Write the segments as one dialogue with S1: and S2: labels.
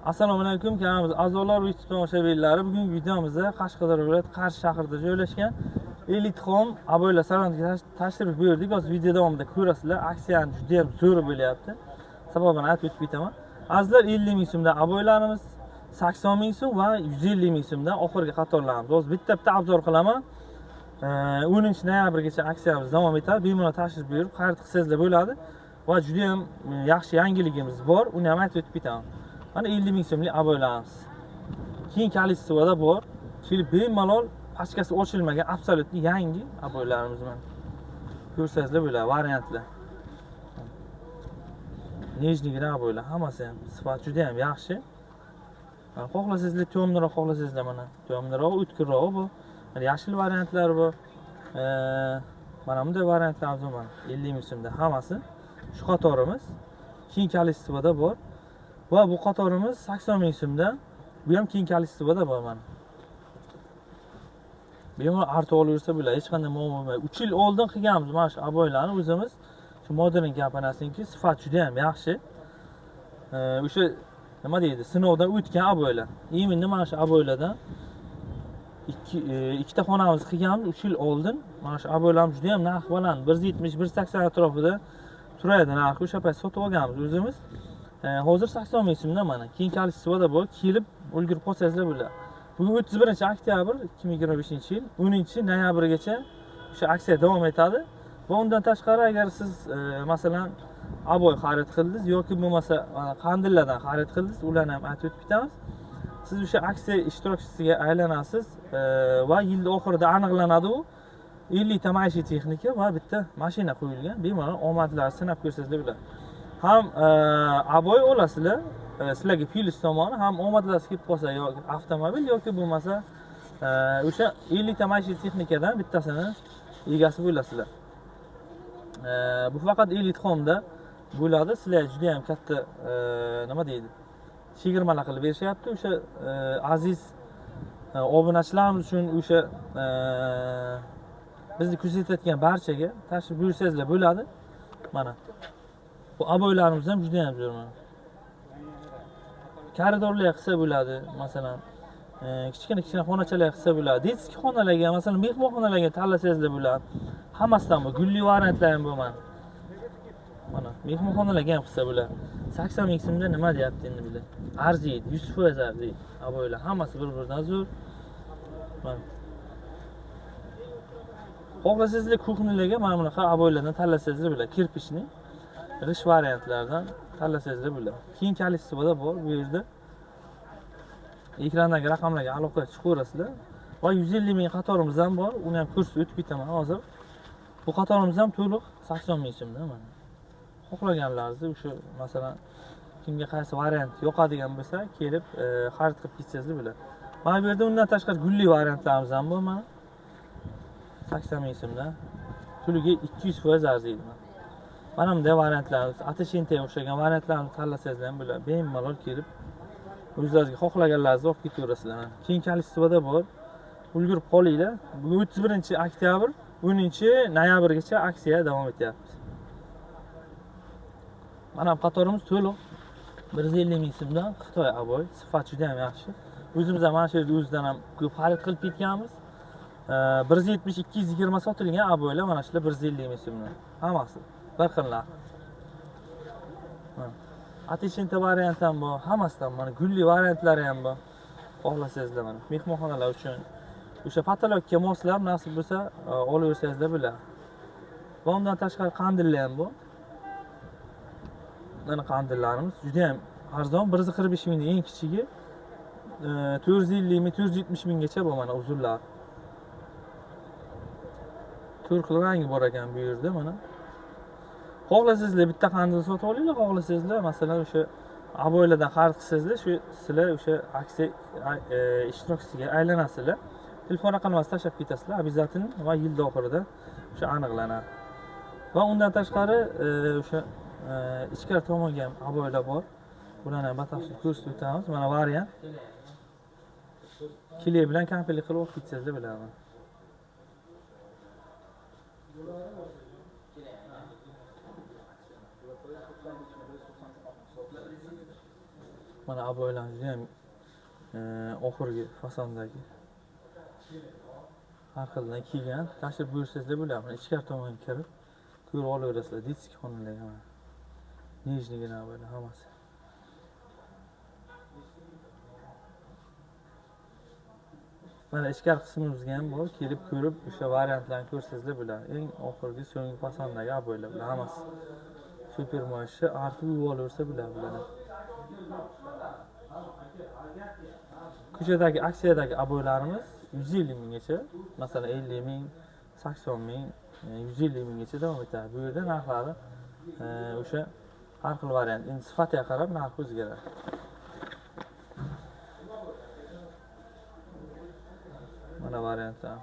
S1: Assalomu alaykum kanalimiz a'zolari va YouTube tomoshabinlari. Bugungi videomizda Qashqadaryo viloyati Qarshi shahrida joylashgan Elite Home aboylar saloniga tashrif buyurdik. Hozir video davomida ko'rasizlar, aksiyani juda ham zo'r bo'lyapti. Sababini aytib o'tib ketaman. Azizlar, 50 ming so'mdan aboylarimiz, 80 ming so'm va 150 ming so'mdan oxirgi qatorlarimiz. Hozir bitta-bitta obzor qilaman. 10 noyabrgacha aksiyamiz davom etadi. Bemalol tashrif buyurib, xarid qilsangizlar bo'ladi. Va juda ham yaxshi yangiligimiz bor, uni ham aytib o'tib ketaman. Mana 50 ming so'mlik aboylarimiz. Keng количествоda bor. Kelib bemalol pachkasi ochilmagan absolyutli yangi aboylarimiz mana. Ko'rsangizlar bo'ladi variantlar. Nejnigina aboylar, hammasi ham sifat juda ham yaxshi. Xohlasangizlar temniroq, xohlasangizlar mana temniroq, o'tkirrog'i bu. Mana yashil variantlar bu. Mana bunday variantlarimiz bor mana 50 ming so'mda hammasi. Shu qatorimiz keng количествоda bor. Va bu qatorimiz 80 ming so'mdan. Bu ham keng количествоda bor mana. Bemalol artib olaversa bo'ladi, hech qanday muammo bo'lmaydi. 3 yil oldin qilganmiz mana shu aboylarni o'zimiz. Shu Modern kompaniyasiniki sifat juda ham yaxshi. O'sha nima deydi, sinovdan o'tgan aboylar. Именно mana shu aboylardan ikkita xonamiz qilganmiz 3 yil oldin. Mana shu aboylarimiz juda ham narxi baland, 170, 180 atrofida turadi narxi. O'sha payt sotib olganmiz o'zimiz. Hozir 80 ming so'mdan mana keng количествоda bor, kelib ulgurib qolsangizlar bo'ladi. Bugun 31 oktyabr 2025-yil, 10 noyabrgacha o'sha aksiya davom etadi. Va undan tashqari agar siz masalan aboy xarid qildingiz yoki bo'lmasa qandillardan xarid qildingiz, ularni ham aytib o'tib ketamiz. Siz o'sha aksiya ishtirokchisiga aylanasiz va yil oxirida aniqlanadi u 50 ta maishiy texnika va bitta mashina qo'yilgan. Bemalol omadlarni sinab ko'rsangizlar bo'ladi. Ham aboy olasizlar, sizlarga plyus tomoni, ham omadlar kelib qolsa yoki avtomobil yoki bo'lmasa o'sha 50 ta maishiy texnikadan bittasini egasi bo'lasizlar. Bu faqat Elite Home'da bo'ladi. Sizlar juda ham katta nima deydi, chegirmalar qilib berishyapti. O'sha aziz obunachilarimiz uchun o'sha bizni kuzatayotgan barchaga tashrif buyursangizlar bo'ladi. Mana bu aboylarimiz ham juda ham zo'r mana. Koridorlar qilsa bo'ladi, masalan, kichkina-kichkina xonachalar qilsa bo'ladi. Detskiy xonalarga, masalan, mehmonxonalarga tanlasangizlar bo'ladi. Hammasidan bu gulli variantlar ham bu mana. Mana mehmonxonalarga ham qilsa bo'ladi. 80 ming so'mda nima deyapti endi bular? Arziydi, 100% arziydi. Aboylar hammasi bir-biridan zo'r. Mana. Xohlasangizlar kuxnilarga mana bunaqa aboylardan tanlasangizlar bo'ladi. Kirpichni g'isht variantlardan tanlasangizlar bo'ladi. Keng количествоda bor bu yerda. Ekrandagi raqamlarga aloqa chiqaverasizlar. Va 150 ming qatorimiz ham bor. Uni ham ko'rsatib o'tib ketaman hozir. Bu qatorimiz ham to'liq 80 ming so'mdan mana. Xohlaganlaringizni o'sha masalan kimga qaysi variant yoqadigan bo'lsa, kelib xarid qilib ketsangizlar bo'ladi. Mana bu yerda undan tashqari gulli variantlarimiz ham bor mana. 80 ming so'mdan. Puliga 200% arziydi. Mana bunday variantlarimiz, Atashentaga o'xshagan variantlarni tanlasangizlar ham bo'ladi. Bemalol kelib o'zlaringizga xohlaganlaringizni olib ketaverasizlar. Keng количествоda bor. Ulgurib qolinglar. Bugun 31 oktyabr, 10 noyabrgacha aksiya davom etyapti. Mana bu qatorimiz to'liq 150 ming so'mdan Xitoy aboy, sifat juda ham yaxshi. O'zimiz ham mana shu yerda o'zidan ham ko'p xarid qilib ketganmiz. 170, 220 sotilgan aboylar mana shular 150 ming so'mdan. Hammasi bir xil narx. Atashenta variant ham bor, hammasidan mana gulli variantlari ham bor. Xohlasangizlar mana mehmonxonalar uchun o'sha patologga moslab nasib bo'lsa olaversangizlar bo'ladi. Va undan tashqari qandillar ham bor. Mana qandillarimiz juda ham arzon, 145 mingdan eng kichigi 450 ming, 470 minggacha bor mana uzunlar. To'rt xil rangi bor ekan bu yerda mana. Xohlasangizlar bitta qandil sotib olinglar, xohlasangizlar masalan o'sha aboylardan xarid qilsangizlar, shu sizlar o'sha aksiya ishtirokchisiga aylanasizlar. Telefon raqamlaringizni tashlab ketasizlar, обязательно va yil oxirida o'sha aniqlanadi. Va undan tashqari o'sha ichkari tomonga ham aboylar bor. Bularni ham batafsil ko'rsatib o'tamiz. Mana variant. Kley bilan komplekt qilib olib ketsangizlar bo'ladi. Mana oboylar juda ham oxirgi fasondagi har xildan kelgan. Tashrif buyursangizlar bo'ladi. Mana ichkari tomonga kirib ko'rib olaverasizlar. Detskiy xonalar mana. Nijnigina oboylar hammasi. Mana ichkari qismimizga ham bor, kelib ko'rib o'sha variantlarni ko'rsangizlar bo'ladi. Eng oxirgi so'nggi fasondagi oboylar bular hammasi. Super moshi artib olaversa bo'ladi bular. Ko'chadagi aksiyadagi oboylarimiz 150 minggacha, masalan 50 ming, 80 ming, 150 minggacha davom etadi. Bu yerda narxlari o'sha har xil variant, endi sifatiga qarab narxi o'zgaradi. Mana variantlar.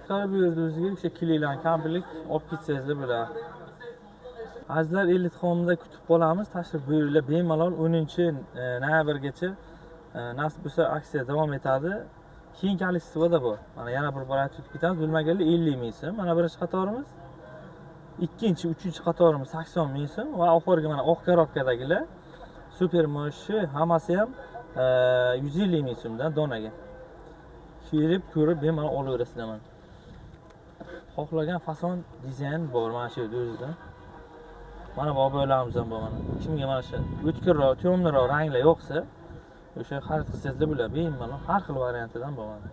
S1: Qarab bu yerda o'ziga o'sha kilinglarni komplekt olib ketsangizlar bo'ladi. Azizlar, Elit Home'da kutib qolamiz. Tashrif buyuringlar bemalol 10-noyabrgacha nasib bo'lsa aksiya davom etadi. Keyin количествоda bor. Mana yana bir bor aytib o'tib ketamiz. Bilmaganlar 50 ming so'm. Mana birinchi qatorimiz, ikkinchi, uchinchi qatorimiz 80 ming so'm va oxirgi mana oq korobkadagilar super moshi hammasi ham 150 ming so'mdan donaga. Kelib ko'rib bemalol olaverasizlar mana. Xohlagan fason dizayn bor mana shu yerda o'zida. Mana bu oboylarimiz ham bor mana. Kimga mana shu o'tkirroq, temliroq ranglar yo'qsa, o'sha xarid qilsangizlar bo'ladi. Bemalol har xil variantidan bor mana.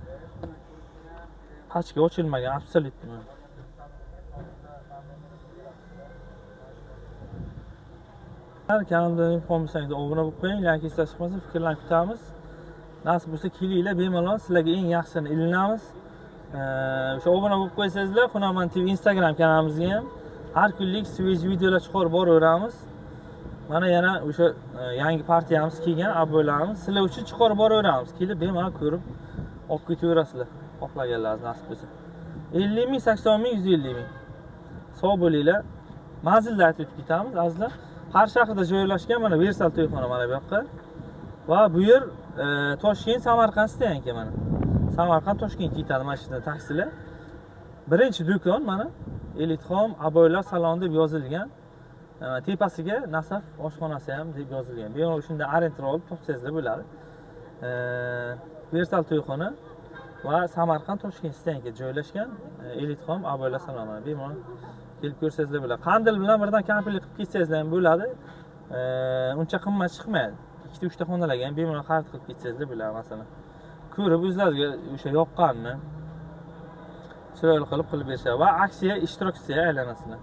S1: Pachka ochilmagan absolyutni. Kanalimda qolmasangiz obuna bo'lib qo'ying, like esdan chiqmasin, fikrlarni kutamiz. Nasib bo'lsa kelinglar, bemalol sizlarga eng yaxshisini ilinamiz. O'sha obuna bo'lib qo'ysangizlar, Hunarmand TV Instagram kanalimizga ham har kunlik sveji videolar chiqarib boraveramiz. Mana yana o'sha yangi partiyamiz kelgan, oboylarimiz sizlar uchun chiqarib boraveramiz. Kelib bemalol ko'rib olib ketaverasizlar, xohlaganlaringiz nasib bo'lsa. 50 ming, 80 ming, 150 ming. Sog' bo'linglar. Manzilni aytib o'tib ketamiz, azizlar. Har shahrida joylashgan mana Versal to'yxona mana bu yoqqa. Va bu yer Toshkent, Samarqand stoyanka mana. Samarqand, Toshkent ketadi mana shu yerdan taksilar. Birinchi do'kon mana Elit Home oboylar saloni deb yozilgan. Tepasiga Nasaf oshxonasi ham deb yozilgan. Bemalol shunda orientir olib topsangizlar bo'ladi. Versal to'yxona va Samarqand, Toshkent stoyanka joylashgan Elit Home oboylar saloni. Bemalol kelib ko'rsangizlar bo'ladi. Qandil bilan birdan komplekt qilib ketsangizlar ham bo'ladi. Uncha qimmat chiqmaydi. Ikkita, uchta xonalarga ham bemalol xarid qilib ketsangizlar bo'ladi masalan. Ko'rib o'zlaringizga o'sha yoqqanini chiroyli qilib berishadi va aksiya ishtirokchisiga aylanasizlar.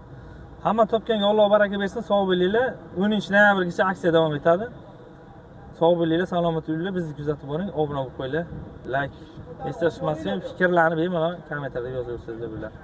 S1: Hamma topganga Alloh baraka bersin, sog' bo'linglar. 10-noyabrgacha aksiya davom etadi. Sog' bo'linglar, salomat bo'linglar, bizni kuzatib boring, obuna bo'lib qo'yinglar, like esdan chiqmasin, fikrlarni bemalol kommentariyada yozaversingizlar bo'ladi.